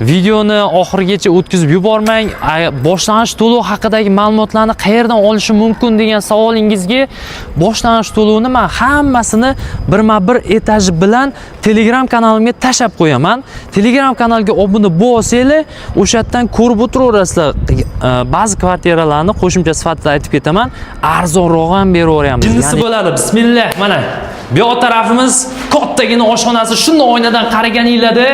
Videoni oxirigacha o'tkazib yubormang. Boshlang'ich to'lov haqidagi ma'lumotlarni qayerdan olishim mumkin degan savolingizga boshlang'ich to'lovni man hammasini birma-bir etaji bilan Telegram kanalimga tashlab qo'yaman. Telegram kanalga obuna bo'lsanglar, o'sha yerdan ko'rib o'tiraverasizlar. Ba'zi kvartiralarni qo'shimcha sifatida aytib ketaman, arzonroq ham beraveryapmiz. Jinnisi bo'ladi. Bismillah, mana bu yoq tarafimiz kattagina oshxonasi. Shunday oynadan qaraganinglarda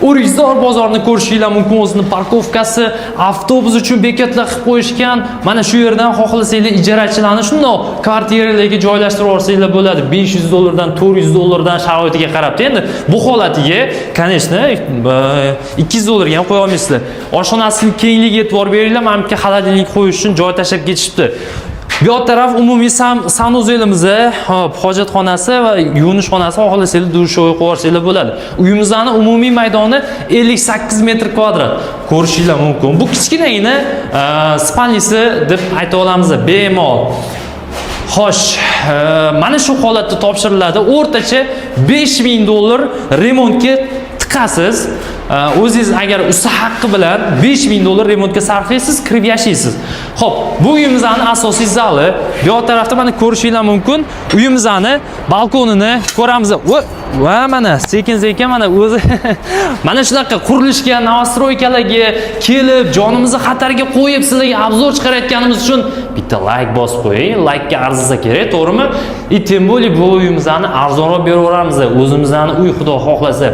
O'rikzor bozorini ko'rishinglar mumkin. O'zini парковка si, avtobus uchun bekatlar qilib qo'yishgan. Mana shu yerdan xohlasanglar ijarachilarni shundoq kvartiralarga joylashtirib yuborsanglar bo'ladi. 500 dollardan, 400 dollardan sharoitiga qarab. Endi bu holatiga, конечно, 200 dollarga ham qo'ya olmaysizlar. Oshxonasining kengligiga e'tibor beringlar. Mana bu yerga холодильник qo'yish uchun joy tashlab ketishibdi. Bu yoq taraf umumiy санузел imiz, hop, hojatxonasi va yuvinish xonasi, xohlasanglar душевой qo'yib yuborsanglar bo'ladi. Uyimizni umumiy maydoni 58 metr kvadrat. Ko'rishinglar mumkin. Bu kichkinagina спальни si deb ayta olamiz bemalol. Xo'sh, mana shu holatda topshiriladi. O'rtacha 5000 dollar remontga tiqasiz. O'zingiz agar usta haqqi bilan 5000 dollar remontga sarflaysiz, kirib yashaysiz. Xo'p, bu uyimizni asosiy zali. Bu yoq tarafda mana ko'rishinglar mumkin. Uyimizni balkonini ko'ramiz. Va mana sekin-sekin mana o'zi mana shunaqa qurilishga, новостройка larga kelib, jonimizni xatarga qo'yib sizlarga обзор chiqarayotganimiz uchun bitta layk bosib qo'ying. Laykka arzisa kerak, to'g'rimi? И тем более bu uyimizni arzonroq beraveramiz. O'zimizni uy, Xudo xohlasa.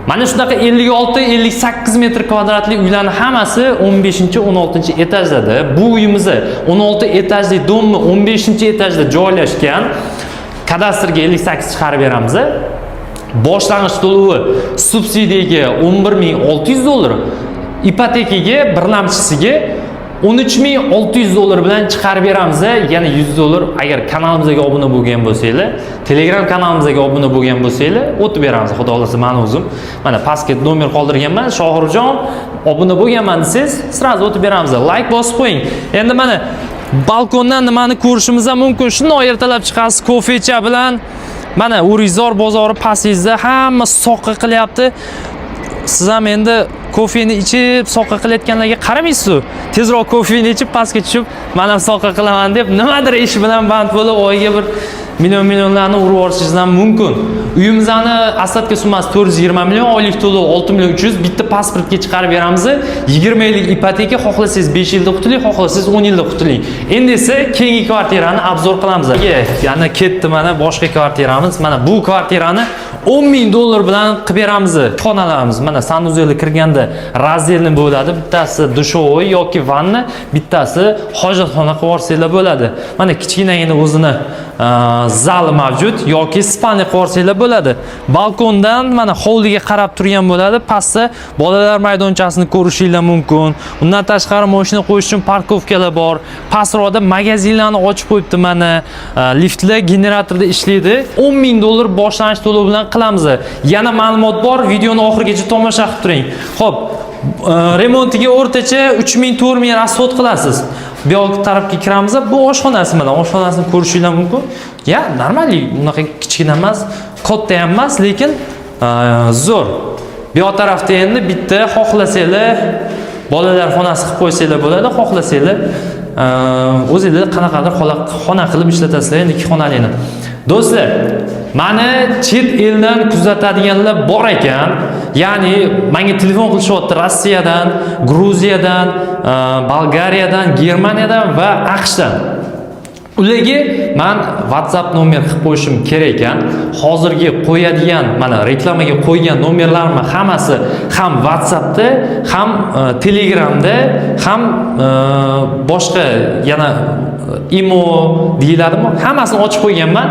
Mana shunaqa 56-58 metr kvadratli uylarning hammasi 15-16 etajda. Bu uyimiz 16 etajli дом ni 15 etajda joylashgan. Kadastrga 58 chiqarib beramiz. Boshlang'ich to'lovi subsidiyaga 11 600 dollar, ipotekaga birlamchisiga 13 600 dollar bilan chiqarib beramiz. Yana 100 dollar agar kanalimizga obuna bo'lgan bo'lsanglar, Telegram kanalimizga obuna bo'lgan bo'lsanglar, o'tib beramiz. Xudo xohlasa, men o'zim mana pastga nomer qoldirganman. Shohirjon obuna bo'lganman desangiz, сразу o'tib beramiz. Layk bosib qo'ying. Endi mana balkondan nimani ko'rishimiz ham mumkin. Shundoq ertalab chiqasiz kofecha bilan. Mana O'rikzor bozori pastingizda hamma soqqa qilyapti. Siz ham endi kofeni ichib soqqa qilayotganlarga qaramaysiz-ku. Tezroq kofeni ichib pastga tushib, "Men ham soqqa qilaman" deb nimadir ish bilan band bo'lib, oyiga bir million millionlarni urib yuborishingiz ham mumkin. Uyimizni остатка summasi 420 million, oylik to'lov 6 million 300, bitta pasportga chiqarib beramiz. 20 yillik ipoteka, xohlasangiz 5 yilda qutuling, xohlasangiz 10 yilda qutuling. Endi esa keyingi kvartirani обзор qilamiz. Yana ketdi mana boshqa kvartiramiz. Mana bu kvartirani 10 ming dollar bilan qilib beramiz. Xonalarimiz mana санузел ga kirganda раздельный bo'ladi. Bittasi душевой yoki vanna, bittasi hojatxona qilib yuborsanglar bo'ladi. Mana kichkinagina o'zini zali mavjud yoki спальня qilib yuborsanglar bo'ladi. Balkondan mana hovliga qarab turgan bo'ladi. Pastda bolalar maydonchasini ko'rishinglar mumkin. Undan tashqari mashina qo'yish uchun парковка lar bor. Pastroqda magazinlarni ochib qo'yibdi mana. Liftlar generatorda ishlaydi. 10 ming dollar boshlang'ich to'lov bilan qilamiz. Yana ma'lumot bor, videoni oxirigacha tomosha qilib turing. Xo'p, remontiga o'rtacha 3000 4000 расход qilasiz. Bu yoq tarafga kiramiz, bu oshxonasi mana, oshxonasini ko'rishinglar mumkin. Ya, нормальный, unaqa kichkina emas, katta ham emas, lekin zo'r. Bu yoq tarafda endi bitta xohlasanglar bolalar xonasi qilib qo'ysanglar bo'ladi, xohlasanglar o'zinglar qanaqadir xona qilib ishlatasizlar endi ikki xonalini. Do'stlar, mani chet eldan kuzatadiganlar bor ekan. Ya'ni menga telefon qilishyapti Rossiyadan, Gruziyadan, Bolgariyadan, Germaniyadan va AQShdan. Ularga man WhatsApp nomer qilib qo'yishim kerak ekan. Hozirgi qo'yadigan, mana reklamaga qo'ygan nomerlarimni hammasi ham WhatsAppda, ham Telegramda, ham boshqa yana Imo deyiladimi? Hammasini ochib qo'yganman.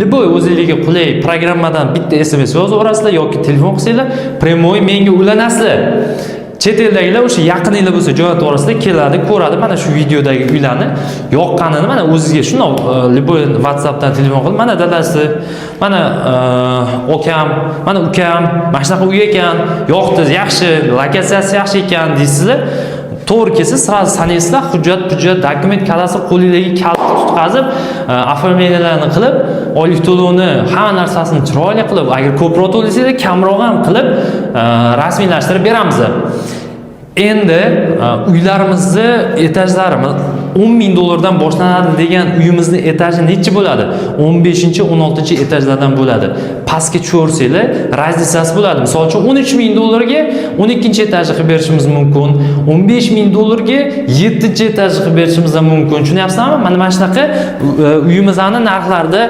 Любой o'zingizga qulay programmadan bitta SMS yozib yuborasizlar yoki telefon qilsanglar, прямой menga ulanasizlar. Chet eldagilar o'sha yaqininglar bo'lsa jo'natib yuborasizlar, keladi, ko'radi mana shu videodagi uylarni, yoqqanini mana o'zizga shundoq любой WhatsAppdan telefon qilib, mana dadasi, mana akam, mana ukam, mana shunaqa uy ekan, yoqdi, yaxshi, lokatsiyasi yaxshi ekan deysizlar. To'g'ri kelsa, сразу sanaysizlar, hujjat, pujjat, dokument, kadastr qo'lingizga kalit tutqazib, оформления larni qilib, Oylik to'lovni hamma narsasini chiroyli qilib, agar ko'proq to'lasanglar, kamroq ham qilib rasmiylashtirib beramiz. Endi uylarimizni etajlari 10 ming dollardan boshlanadi degan uyimizni etaji nechi bo'ladi? 15, 16 etajlardan bo'ladi. Pastga tushaversanglar, разница si bo'ladi. Misol uchun, 13 ming dollarga 12 etajni qilib berishimiz mumkin. 15 ming dollarga 7 etajni qilib berishimiz ham mumkin. Tushunyapsizlarmi? Mana shunaqa uyimizni narxlarida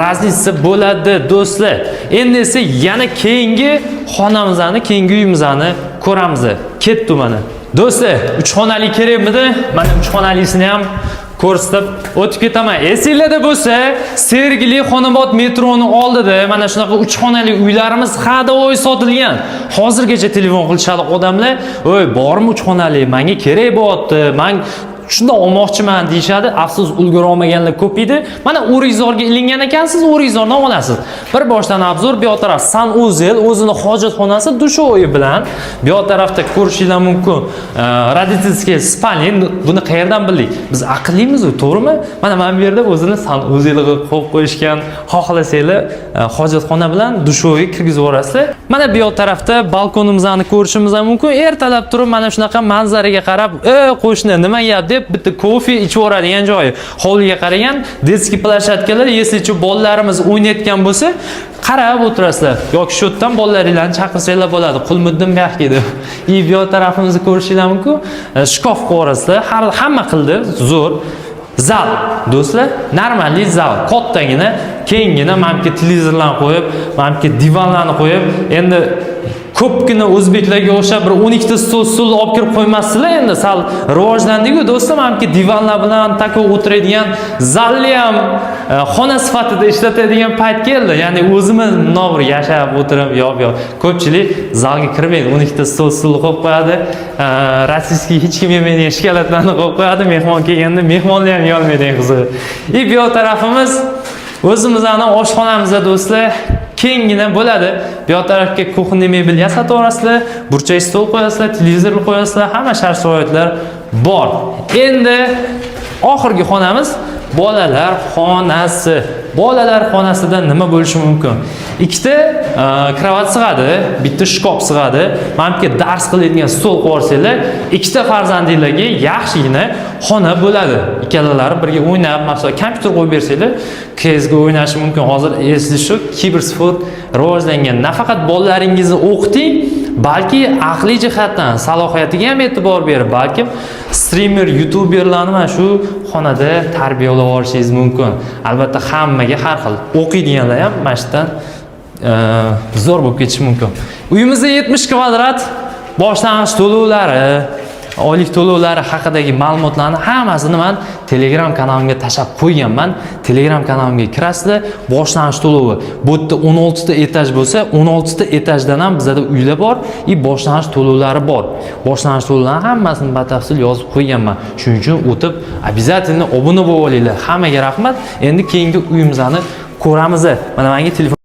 разница bo'ladi, do'stlar. Endi esa yana keyingi xonamizni, keyingi uyimizni ko'ramiz. Ketdi mana. Do'stlar, 3 xonali kerakmidi? Mana 3 xonalisini ham ko'rsatib o'tib ketaman. Esinglarda bo'lsa, Sergeli Xonobod metroni oldida mana shunaqa 3 xonali uylarimiz ходовой sotilgan. Hozirgacha telefon qilishadi odamlar, "Oy, bormi 3 xonali? Menga kerak bo'lyapti. Men shundan olmoqchiman" deyishadi. Afsus, ulgura olmaganlar ko'p edi. Mana O'rikzorga ilingan ekansiz, O'rikzordan olasiz. Bir boshdan обзор. Bu yoq taraf санузел, o'zini hojatxonasi, душевой bilan. Bu yoq tarafda ko'rishinglar mumkin. Родительский спальня. Buni qayerdan bildik? Biz aqllimiz-ku, to'g'rimi? Mana bu yerda o'zini санузел i qo'yib qo'yishgan. Xohlasanglar, hojatxona bilan душевой kirgizib yuborasizlar. Mana bu yoq tarafda balkonimizni ko'rishimiz ham mumkin. Ertalab turib mana shunaqa manzaraga qarab, "Ey qo'shni, nima gap?" deb bitta kofe ichib yuboradigan joyi. Hovliga qaragan детский площадка lar, если что, bolalarimiz o'ynayotgan bo'lsa, qarab o'tirasizlar yoki shu yerdan bolalaringlarni chaqirsanglar bo'ladi. Qulmiddin buyoqqa deb. И bu yoq tarafimizni ko'rishinglar mumkin. Shkaf qo'yib yuborasizlar. Har hamma qildi, zo'r. Zal, do'stlar, нормальный zal, kattagina, kenggina, mana bu yerga televizorlarni qo'yib, mana bu yerga divanlarni qo'yib, endi ko'pgina o'zbeklarga o'xshab bir 12 ta stol stulni olib kirib qo'ymassizlar, endi sal rivojlandik-ku, do'stlar, mana bu yerga divanlar bilan такой o'tiradigan zalni ham xona sifatida ishlatadigan payt keldi. Ya'ni o'zimiz bundoq bir yashab o'tirib, yo'q, yo'q. Ko'pchilik zalga kirmaydi, 12 ta stol stulni qo'yib qo'yadi. Российский hech kim yemaydigan shokoladlarni qo'yib qo'yadi. Mehmon kelganda mehmonlar ham yeyolmaydi, eng qizig'i. И bu yoq tarafimiz o'zimizni oshxonamizda, do'stlar, kenggina bo'ladi. Bu yoq tarafga кухонный mebel yasatib yuborasizlar, burchak stol qo'yasizlar, televizor qo'yasizlar, hamma shart sharoitlar bor. Endi oxirgi xonamiz bolalar xonasi. Bolalar xonasida nima bo'lishi mumkin? Ikkita kravat sig'adi, bitta shkaf sig'adi. Mana bu yerga dars qiladigan stol qo'yib yuborsanglar, ikkita farzandinglarga yaxshigina xona bo'ladi. Ikkalalari birga o'ynab, masalan, kompyuter qo'yib bersanglar, CS:GO o'ynashi mumkin. Hozir если shu kibersport rivojlangan. Nafaqat bolalaringizni o'qiting, balki aqliy jihatdan salohiyatiga ham e'tibor berib, balkim streamer, youtuberlarni mana shu xonada tarbiyalab olishingiz mumkin. Albatta, hammaga har xil. O'qiydiganlar ham mana shu yerdan zo'r bo'lib ketishi mumkin. Uyimizda 70 kvadrat. Boshlang'ich to'lovlari, oylik to'lovlari haqidagi ma'lumotlarni hammasini man Telegram kanalimga tashlab qo'yganman. Telegram kanalimga kirasizlar, boshlang'ich to'lovi. Bu yerda 16 ta etaj bo'lsa, 16 ta etajdan ham bizada uylar bor и boshlang'ich to'lovlari bor. Boshlang'ich to'lovlarni hammasini batafsil yozib qo'yganman. Shuning uchun o'tib обязательно obuna bo'lib olinglar. Hammaga rahmat. Endi keyingi uyimizni ko'ramiz. Mana menga telefon.